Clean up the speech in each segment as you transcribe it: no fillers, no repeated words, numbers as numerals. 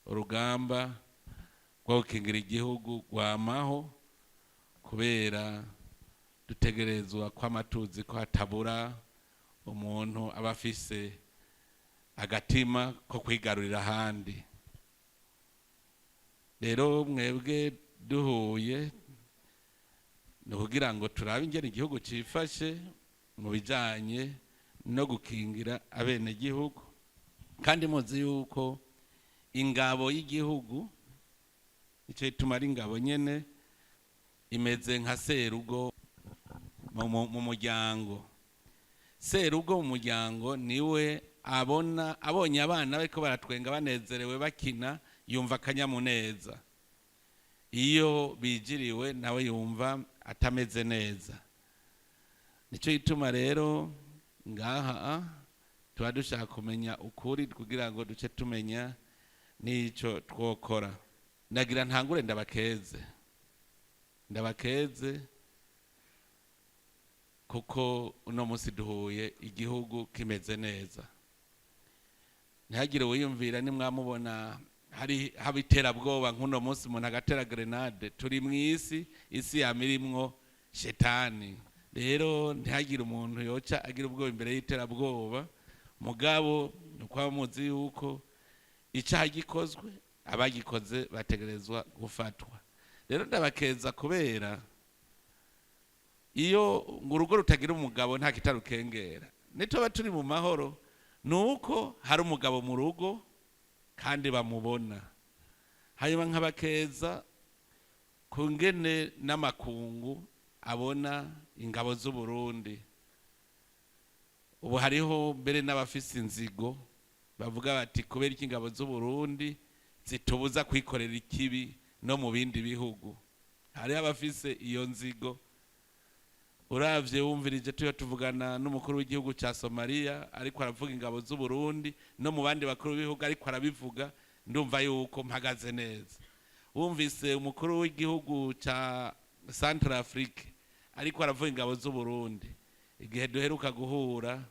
Urugamba rwo gukingira igihugu rwamaho, kubera dutegerezwa kwama tuzi ko hatabura umuntu aba afise agatima ko kwigarurira ahandi. Rero mwebwe duhuye ni ukugira ngo turabe ingene igihugu cifashe mu bijanye no gukingira abenegihugu. Kandi muzi yuko ingabo y'igihugu, ico gituma ari ingabo nyene, imeze nka serugo mu muryango. Serugo mu muryango niwe abona, abonye abana bariko baratwenga, banezerewe, bakina, yumva akanyamuneza. Iyo bijiriwe nawe yumva atameze neza. Nico gituma rero ngaha tuba dushaka kumenya ukuri kugira ngo duce tumenya n'ico twokora. Nagira ntangure ndabakeze, ndabakeze kuko uno munsi duhuye igihugu kimeze neza. Ntihagire uwiyumvira nimwamubona hari haba iterabwoba nk'uno munsi, umuntu agatera grenade. Turi mu isi, isi yama irimwo shetani. Rero ntihagire umuntu yoca agira ubwoba imbere y'iterabwoba. Mugabo ni ukwaba muzi yuko icaha gikozwe, abagikoze bategerezwa gufatwa. Rero ndabakeza kubera iyo ngo urugo rutagira umugabo nta kitarukengera. Nituba turi mu mahoro nuko hari umugabo mu rugo kandi bamubona. Hanyuma nkabakeza ku ngene n'amakungu abona ingabo z'u Burundi. Ubu hariho mbere n'abafise inzigo bavuga bati: "Kubera iki ingabo z'u Burundi zitubuza kwikorera ikibi no mu bindi bihugu?" Hariho abafise iyo nzigo. Uravye, wumvirije tuyo tuvugana n'umukuru w'igihugu ca Somalia, ariko aravuga ingabo z'u Burundi, no mu bandi bakuru b'ibihugu ariko arabivuga, ndumva yuko mpagaze neza. Wumvise umukuru w'igihugu ca Central Afrique ariko aravuga ingabo z'u Burundi, igihe duheruka guhura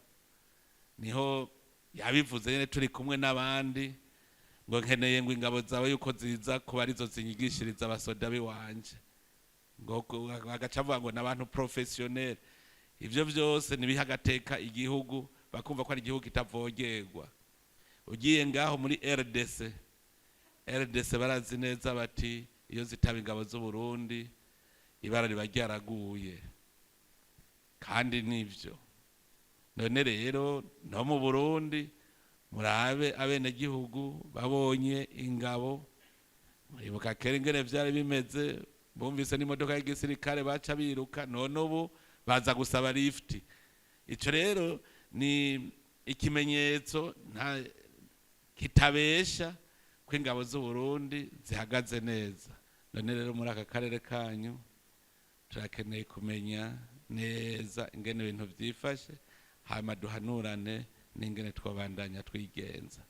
niho yabivuze nyene turi kumwe n'abandi, ngo: "Nkeneye ngo ingabo zawe yuko ziza kuba arizo zinyigishiriza abasoda biwanje." Ngo bagaca avuga ngo n'abantu professionnel. Ivyo vyose nibiha agateka igihugu, bakumva ko ari igihugu kitavogerwa. Ugiye ngaho muri RDC, RDC barazi neza bati: "Iyo zitaba ingabo z'u Burundi, ibara riba ryaraguye." Kandi nivyo. None rero no mu Burundi murabe, abenegihugu babonye ingabo, muribuka kera ingene vyari bimeze, bumvise n'imodoka y'igisirikare baca biruka. None ubu baza gusaba lift. Ico rero ni ikimenyetso nta kitabesha ko ingabo z'u Burundi zihagaze neza. None rero muri aka karere kanyu turakeneye kumenya neza ingene ibintu vyifashe, hanyuma duhanurane n'ingene twobandanya twigenza.